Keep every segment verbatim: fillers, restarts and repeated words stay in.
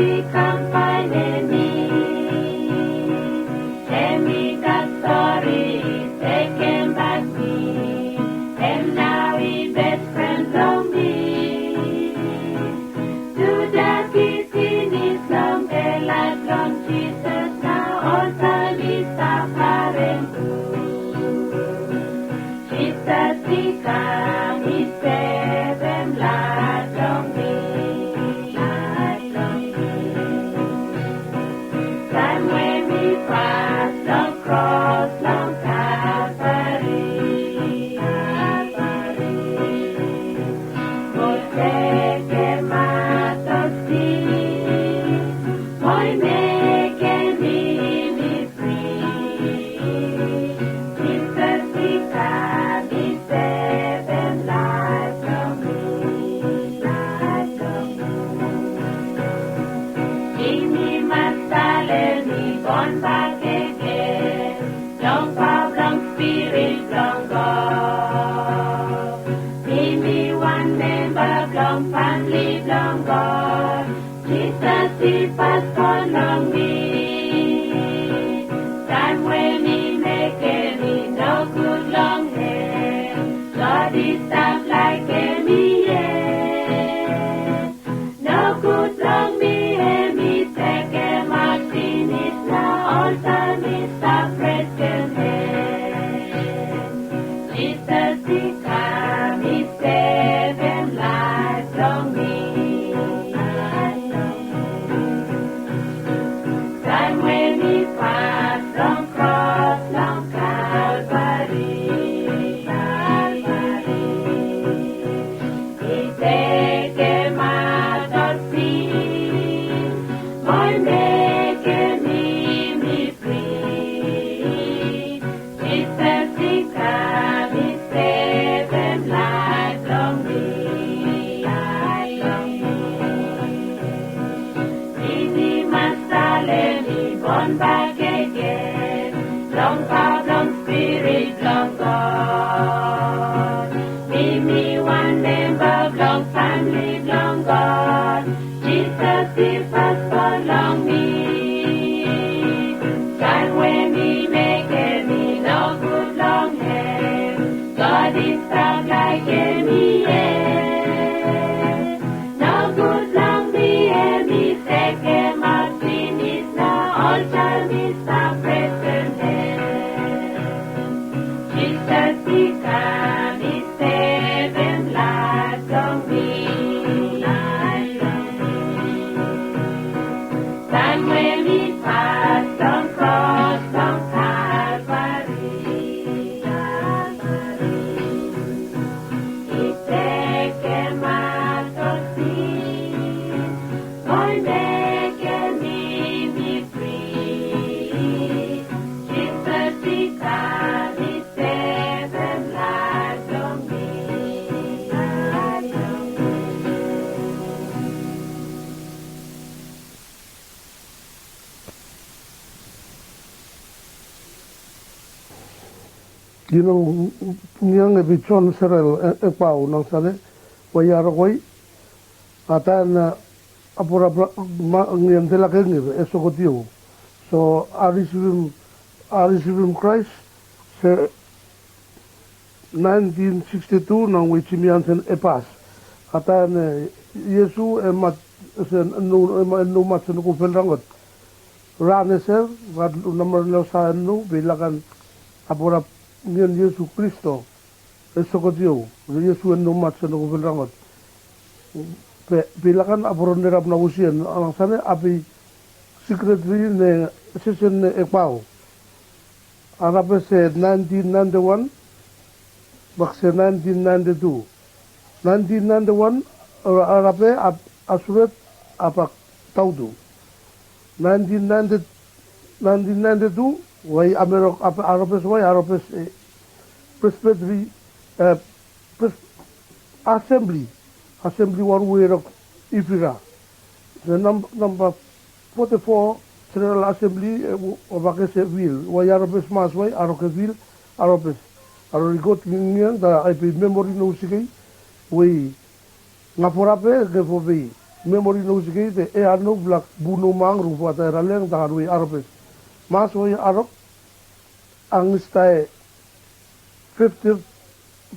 I kam faenem mi. Hem i gat stori i tekembak mi. Hem nao i best fren blong mi. Tude i pinis long delaet blong Jisas, nao oltaem i stap harem. Jisas i kam i sevem laef blong mi, laef blong mi. Taem we mi pas long kros long Kalvari, Kalvari, mo i tekemaot ol sin, mo i mekem mi fri. Jisas i kam i sevem laef blong mi, laef blong mi. Yumi mas talem i bon bakegen long paoa blong Spirit blong God. Yumi wan memba blong famle blong God. Jisas i pas go long mi. Taem we mi mekem i nogud long hem, God i stap laekem mi yet. Nogud blong mi hem i tekemaot finis, nao oltaem i stap restem hem. Jisas i kam i sevem laef blong mi. Taem we mi pas long kros long Kalvari, Kalvari, i tekemaot ol sin, mo i mekem mi fri. Jisas i kam i sevem laef blong mi, laef blong mi. Yumi mas talem i bon bakegen long paoa blong Spirit blong God. Yumi wan memba blong famle blong God. Jisas i pas go long mi. Taem we mi mekem i nogud long hem, God i stap laekem mi yet. Nogud blong mi hem i tekemaot finis, nao oltaem i stap restem hem. Jisas i kam i sevem laef blong mi, laef blong mi. Taem we mi pas long kros long Kalvari, Kalvari, i tekemaot ol sin, mo i mekem mi fri. Jisas i kam i sevem laef blong mi, laef blong mi. Yu no, niang ebi John Serel Ekpau nang sane, wai arok wai, ata na apura ma ngian tela ke ngi e soko tiu. So a risivim, a risivim Kraes se naentin siksti tu nang we Jimi Hansen e pas. Ata ne Iesu e mat se no, e ma no mat se no ko fel rangot. Ran e ser, ran namar lo sa no, be lakan apura ngian Iesu Kristo. E soko tiu, Iesu e no mat se no ko fel rangot. Be, be lakan aporo nerap na usien, nang sane api sikretri ne sesen ne Ekpau. Arape se naentin naenti wan, bak se naentin naenti tu. Naentin naenti wan, arape a suret a bak tautu. Naentin naenti, naentin naenti tu, wai amerok, aropes wai, aropes, e, Presbytery, e, Pres-, Assembly, Assembly waru we rok Ifira. Se nam-, namba foti fo, General Assembly, e, wabakes e wil, wai aropes mas wai, arok e wil, aropes. Aro rikot ngiang, ta ai pe memori no usikei, wai, Nga forape ke fo bei. Memori no sikei te e a no blak bu no mang ru fata era leng tangan we i arok pes. Mas we i arok ang stae fifty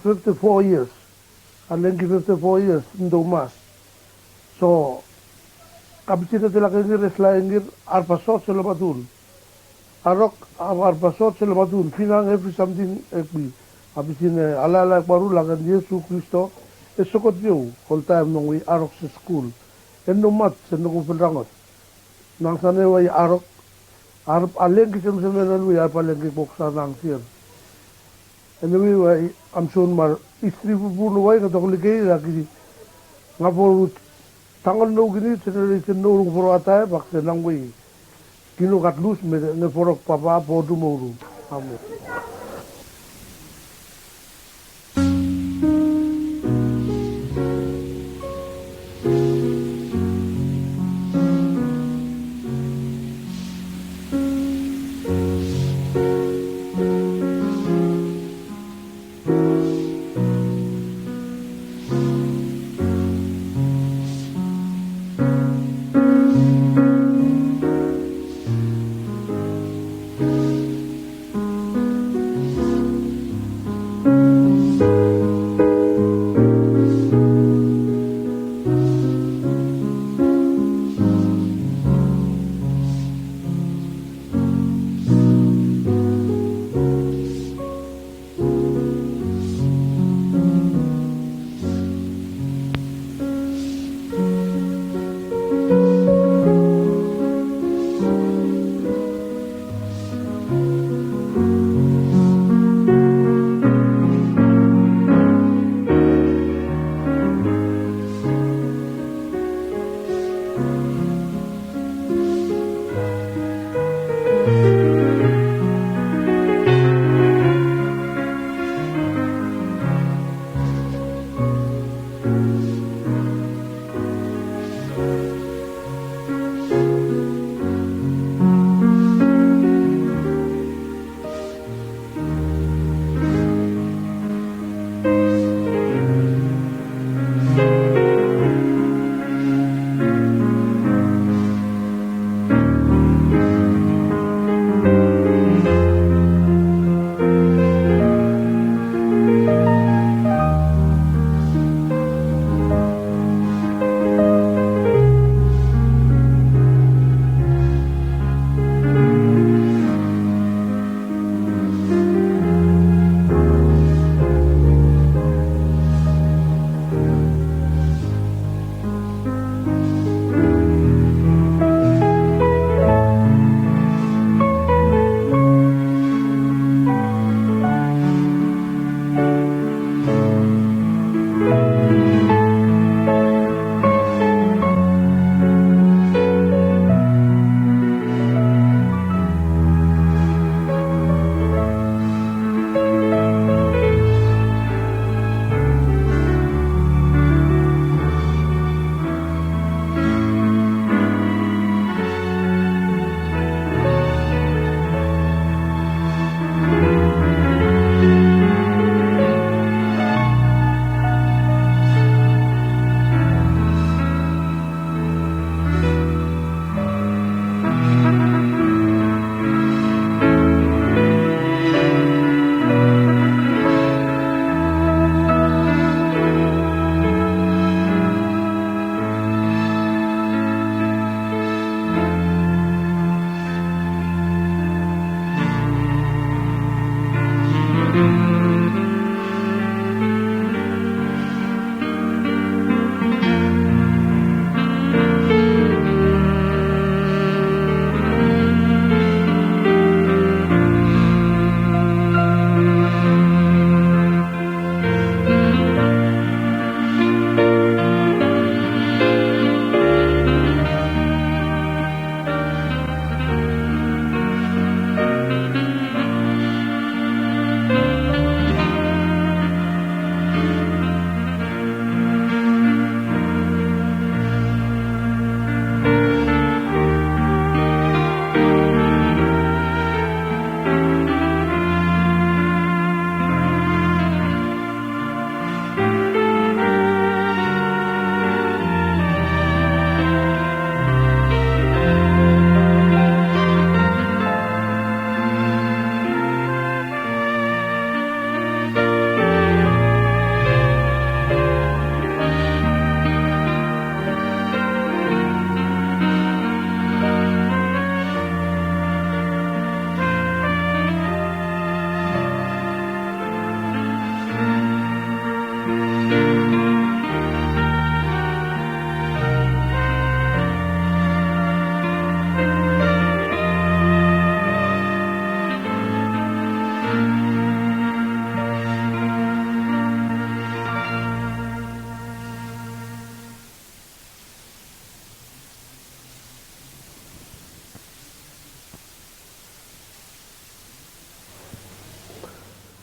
fifty four years. A lengki fifty four years ndo mas. So a pisin e telak engir e sla engir arpa sot selematun. Arok a arpa sot selematun finang evri samting e kbi. A pisin e alaela e kbaru laken Iesu Kristo e sokot yu oltaem nong we i arok se skul. E no mat se no go fen rangot. Nang sane we i arok a lengki semsem en we i arpa lengki boksa nang sir. Eniwe we i amson mar istri pupun we i ngatok likei laki ngaforut. Tangon no gini jeneresen no rung foro atae bakse nang we i kino gat lus me nge forok papa podu mouru. Amen.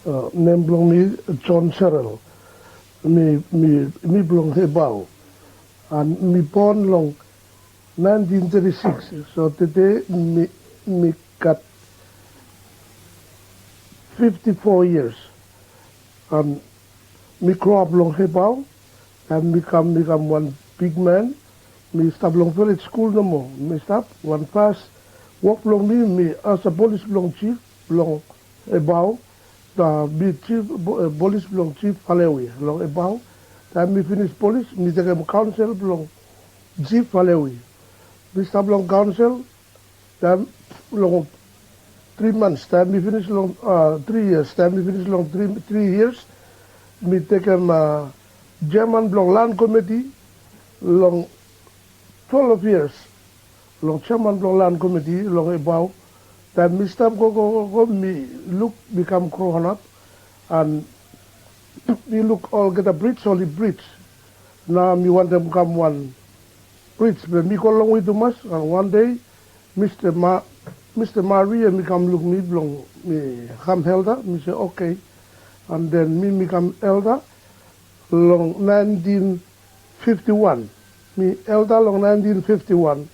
Nem blong mi John Serel. Mi, mi, mi blong Ebao. An mi bon long naentin teti sikis. So tede mi, mi gat fifti fo yias. An mi groap long Ebao. Taem mi kam, mi kam wan bigman, mi stap long vilej skul nomo. Mi stap, wan fas wok blong mi, mi asem polis blong jif blong Ebao. Mi jif, polis blong jif Valewi long Ebao. Taem mi finis polis, mi tekem kaonsel blong jif Valewi. Mi stap long kaonsel, taem long tri mans, taem mi finis long tri yias, taem mi finis long tri yias, mi tekem jeaman blong lan komiti long twelef yias, long jeaman blong lan komiti long Ebao. Taem mi stap go go go go, mi luk mi kam groanap, an mi luk olgeta brij oli brij. Nao mi wantem kam wan brij, be mi go longwe tumas. An wan dei Mista Ma, Mista Mari hemi kam luk mi blong mi kam elda. Mi se oke. An den mi, mi kam elda long naentin fifti wan. Mi elda long naentin fifti wan.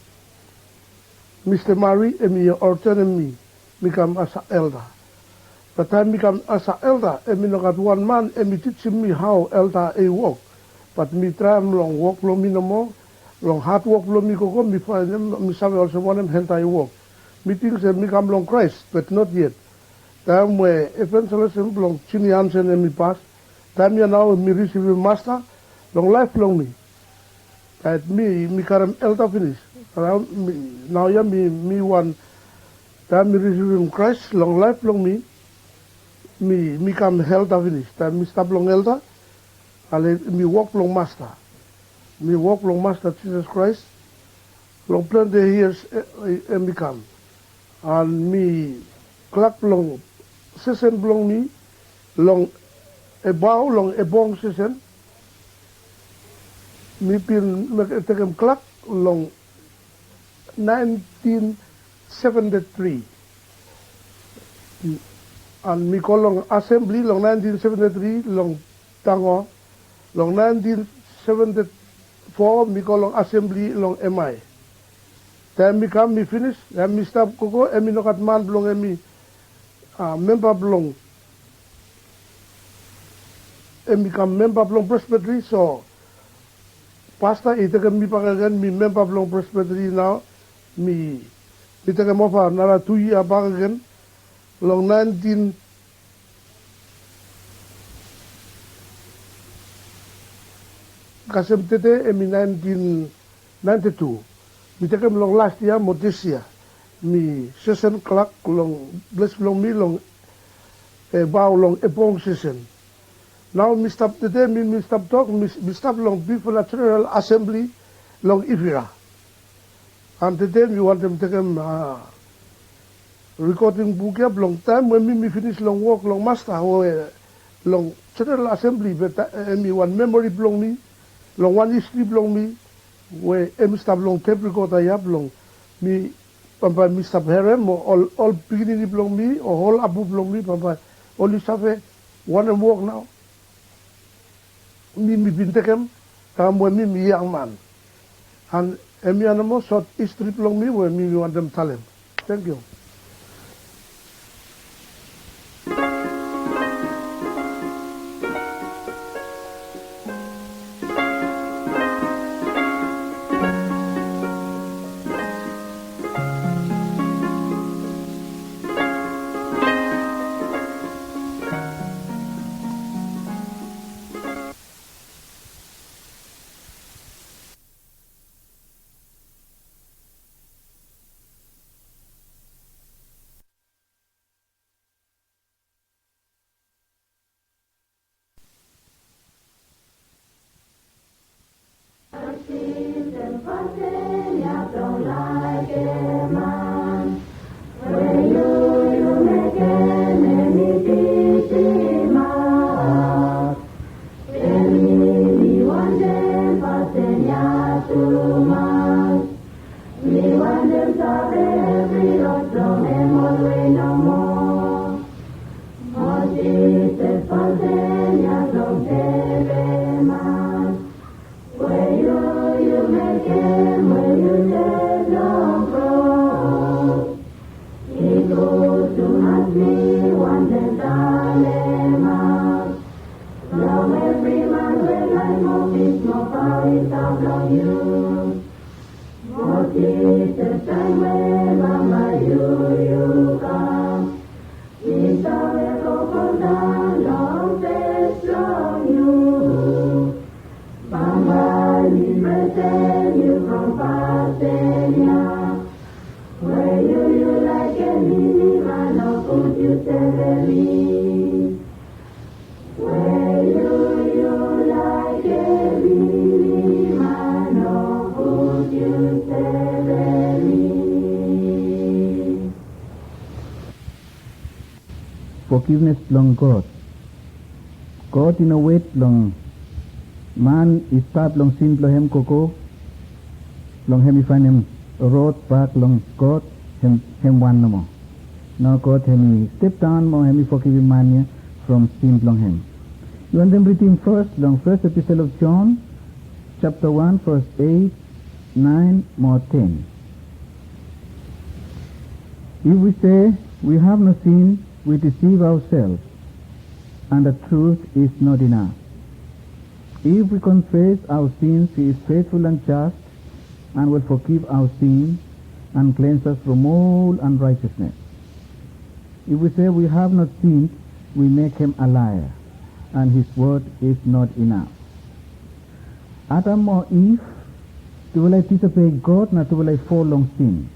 Mista Mari hemi ordenem mi mi kam as a elda. Be taem mi kam as a elda, hemi no gat wan man hemi tijim mi hao elda i wok. Be mi traem long wok blong mi nomo, long hadwok blong mi gogo, mi faenem, mi save olsem wanem elda i wok. Mi ting se mi kam long Kraes, be not yet. Taem we evanjelism blong Jini Hansen hemi pas, taem ya nao mi risivim Masta long laef blong mi. Be mi, mi karem elda finis. Nao ya mi, mi wan, taem mi risivim Kraes long laef blong mi, mi, mi kam elda finis. Taem mi stap long elda, ale mi wok blong Masta. Mi wok blong Masta Jisas Kraes long plante yias hemi kam. An mi klak blong sesen blong mi long Ebao, long Ebong sesen. Mi bin tekem klak long naentin seventi tri. An mi go long asembli long naentin seventi tri long Tango. Long naentin seventi fo mi go long asembli long M I. Taem mi kam mi finis, taem mi stap gogo, hemi no gat man blong hemi, a, memba blong, hemi kam memba blong Presbeteri. So Pasta i tekem mi bakegen, mi memba blong Presbeteri nao. Mi, mi tekem ova nara tu yia bakegen. Long naentin kasem tede hemi naentin naenti tu. Mi tekem long las yia mo dis yia. Mi sesen klak long ples blong mi long Ebao, long Ebong sesen. Nao mi stap tede, mi, mi stap tok, mi, mi stap long bifala Jeneral Asembli long Ivira. An tede mi wantem tekem, a, rikoding buk ya blong taem we mi, mi finis long wok long Masta, we long Jeneral Asembli, be hemi wan memori blong mi, long wan histri blong mi, we hemi stap long tep rikoda ya blong mi, bambae mi stap harem, o ol, ol pikinini blong mi, o ol apu blong mi, bambae oli save wanem wok nao mi, mi bin tekem taem we mi, mi yangman. An hemia nomo sot histri blong mi we mi, mi wantem talem. Tangkiu. Taem we bambae yu, yu kam, mi save go foldaon long fes blong yu. Bambae mi presen yu from fasin ya. We yu, yu laekem mi, mi man nogud yu sevem mi. We yu, yu laekem mi, mi man nogud yu sevem mi. Fogivnes blong God. God i no wet long man i stap long sin blong hem gogo blong hem i faenem rod bak long God, hem, hem wan nomo. Nao God hem i stepdaon mo hem i fogivim man ya from sin blong hem. Yu wantem ridim fes long Fes Episel of John, japta wan, ves eit, naen mo ten. If we say we have no sin, we deceive ourselves, and the truth is not in us. If we confess our sins, he is faithful and just and will forgive our sins and cleanse us from all unrighteousness. If we say we have not sinned, we make him a liar, and his word is not in us. Adam mo Iv, tufala i disobei God na tufala i fol long sin.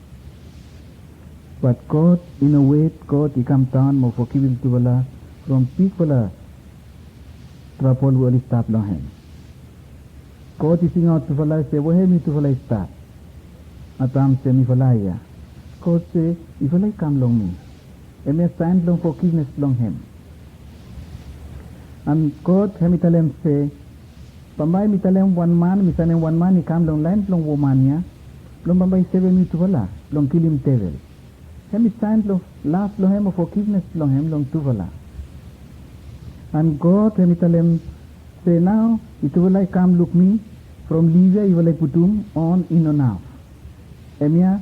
Bat God i no wet, God i kamdaon mo fogivim tufala from bigfala trabol we oli stap long hem. God i singaot tufala se, wehem yutufala i stap? Adam se, mifala ya. God se, yufala i kam long mi. Hemia saen blong fogivnes blong hem. An God hem i talem se, bambae mi talem wan man, mi sanem wan man i kam long laen blong woman ya, blong bambae i sevem yutufala, blong kilim devel. Hem i saen blong lav blong hem o fogivnes blong hem long tufala. An God hem i talem se nao yutufala i kam luk mi, from liv ya yufala i putum on i no naf. Hemia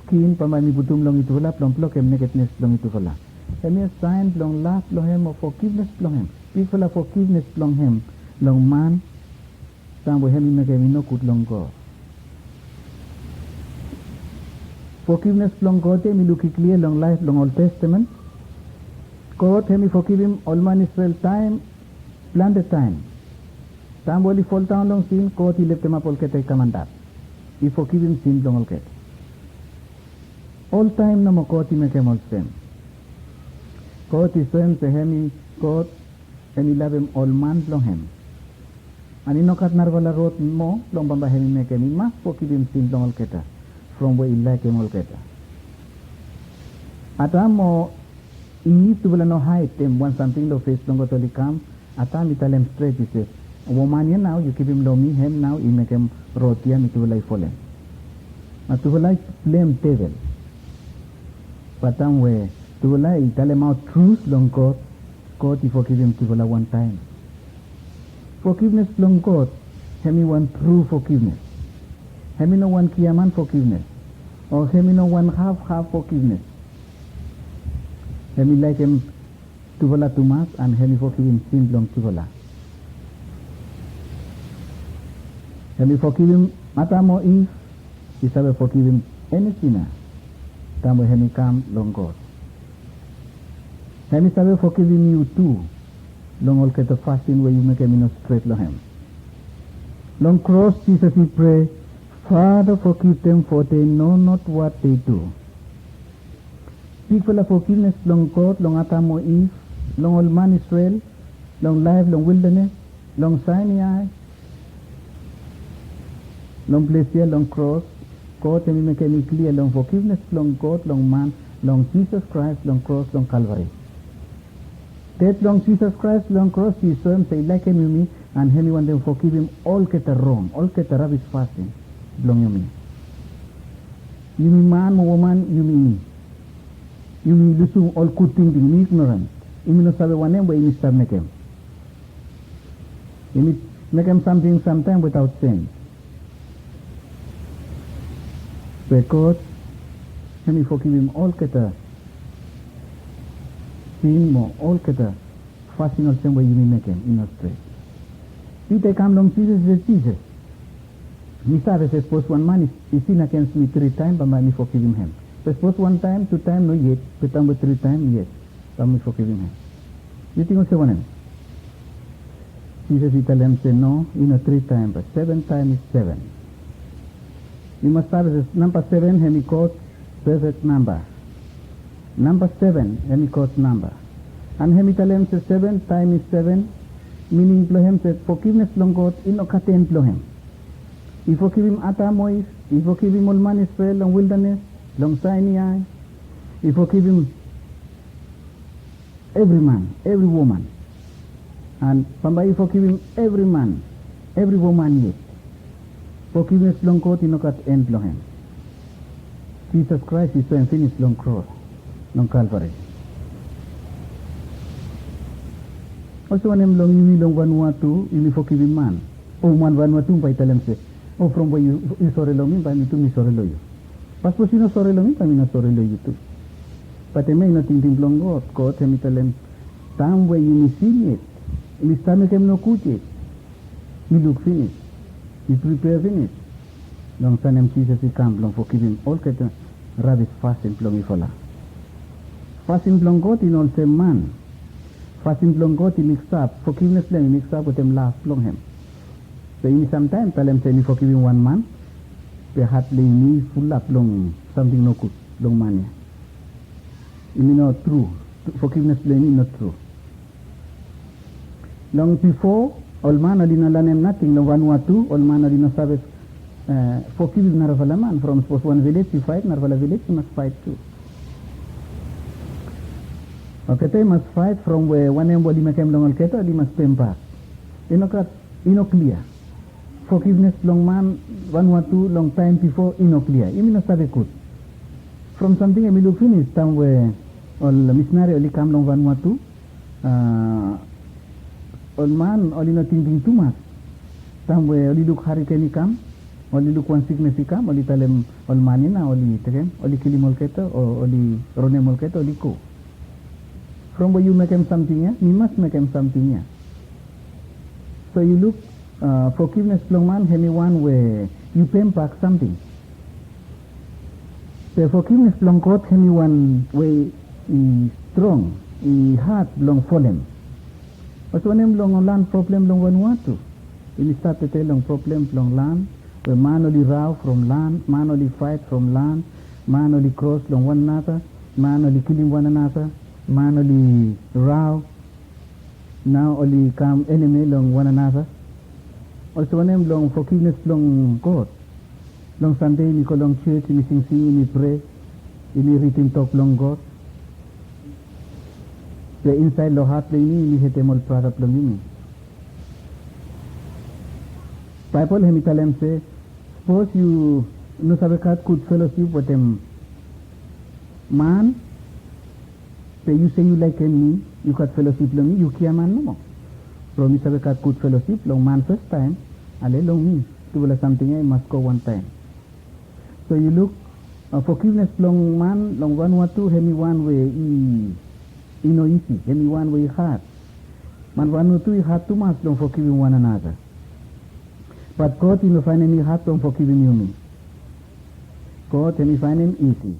skin bambae mi putum long yutufala blong blokem nekednes blong yutufala. Hemia saen blong lav blong hem o fogivnes blong hem. Bigfala fogivnes blong hem long man taem we hem i mekem i nogud long God. Fogivnes blong God ya yumi luk i klia long laef blong Ol Testamen. God hem i fogivim ol man Isrel taem, plante taem. Taem we oli foldaon long sin, God i leftemap olgeta i kam antap, i fogivim sin blong olgeta. Oltaem nomo God i mekem olsem. God i soem se hem i God, hem i lavem ol man blong hem. An i no gat narafala rod moa blong bambae hem i mekem i mas fogivim sin blong olgeta from we i laekem olgeta. Adam mo Iv tufala no haedem wan samting long fes blong God oli kam. Adam i talem stret i se, woman ya nao yu givim long mi, hem nao i mekem rod ya mitufala i folem. Na tufala i blem devel. Bat taem we tufala i talemaot trut long God, God i fogivim tufala wantaem. Fogivnes blong God hem i wan tru fogivnes. Hem i no wan giaman fogivnes, o hem i no wan hafhaf fogivnes. Hem i laekem tufala tumas an hem i fogivim sin blong tufala. Hem i fogivim Adam o Iv, i save fogivim eni sina taem we hem i kam long God. Hem i save fogivim yu tu long olgeta fasin we yu mekem i no stret long hem. Long kros Jisas i prea, "Father, forgive them, for they know not what they do." Bigfala fogivnes blong God long Adam o Iv, long ol man Isrel, long laef long wildanes, long Sainai, long ples ya long kros, God hem i mekem i klia long fogivnes blong God long man long Jisas Kraes long kros long Kalvari. Ded blong Jisas Kraes long kros i soem se i laekem yumi an hem i wantem fogivim olgeta rong, olgeta rabis fasin blong yumi. Yumi man mo woman yumi, yumi lusum ol gud tingting, yumi ignorant, yumi no save wanem we yumi stap mekem. Yumi mekem samting samtaem wetaot sens. Be God hem i fogivim olgeta sin mo olgeta fasin olsem we yumi mekem i no stret. Pita i kam long Jisas, i se, "Jisas, Mi save se sapos wan man i, i sin agens mi tri taem, bambae mi fogivim hem. Be sapos wan taem, tu taem, no yet. Be taem we tri taem, yes, bambae mi fogivim hem. Yu ting olsem wanem? Jisas i talem se no, i no tri taem, be seven taem i seven. Yu mas save se namba seven hem i God perfect namba. Namba seven hem i God namba. An hem i talem se seven taem i seven, mining blong hem se fogivnes blong God i no gat en blong hem. I fogivim Adam o Iv, i fogivim ol man Isrel long wildanes, long Sainai. I fogivim evri man, evri woman. An bambae i fogivim evri man, evri woman yet. Fogivnes blong God i no gat en blong hem. Jisas Kraes i soem finis long kros, long Kalvari. Olsem wanem long yumi long Vanuatu, yumi fogivim man? O man Vanuatu bae i talem se, o from we yu, yu sore long mi, bae mi tu mi sore long yu. Be sapos yu no sore long mi, bae mi no sore long yu tu. Be hemia i no tingting blong God. God hem i talem, taem we yumi sin yet, yumi stap mekem nogud yet, mi luk finis, mi pripea finis long sanem Jisas i kam blong fogivim olgeta rabis fasin blong yufala. Fasin blong God i no olsem man. Fasin blong God i miksap, fogivnes blong hem i miksap wetem lav blong hem. So yumi samtaem talem se yumi fogivim wan man, be hat blong yumi i fulap long samting nogud long man ya. Yumi no tru, fogivnes blong yumi i no tru. Long bifo, ol man oli no lanem nating long Vanuatu, ol man oli no save, eh, fogivim narafala man. From sapos wan vilej i faet, narafala vilej i mas faet tu. Olgeta i mas faet from we wanem we oli mekem long olgeta oli mas pembak. I no gat, i no klia. Fogivnes blong man Vanuatu long taem bifo i no klia. Yumi no save gud. From samting ya mi luk finis taem we ol misinari oli kam long Vanuatu, a, ol man oli no tingting tumas. Taem we oli luk hariken i kam, oli luk wan siknes i kam, oli talem ol man ya nao oli tekem, oli kilim olgeta o oli ronem olgeta, oli go. From we yu mekem samting ya, mi mas mekem samting ya. So yu luk, a, fogivnes blong man hem i wan we yu pembak samting. Be fogivnes blong God hem i wan we i strong, i had blong folem. Olsem wanem long lan problem long Vanuatu? Yumi stat tede long problem blong lan, we man oli rao from lan, man oli faet from lan, man oli kros long wan another, man oli kilim wan another, man oli rao. Nao oli kam enemi long wan another. Olsem wanem long fogivnes blong God? Long Sande yumi go long jos, yumi singsing, yumi prea, yumi ridim tok blong God. Be insaed long hat blong yumi, yumi hetem ol brata blong yumi. Baebol hem i talem se, sapos yu no save gat gud felosip wetem man, be yu se yu laekem mi, yu gat felosip long mi, yu giaman nomo. From yu save gat gud felosip long man fastaem, ale long mi, tufala samting ya i mas go wantaem. So yu luk, a, fogivnes blong man long Vanuatu hem i wan we i, i no isi, hem i wan we i had. Man Vanuatu i had tumas blong fogivim wan another. Bat God i no faenem i had blong fogivim yumi. God hem i faenem isi.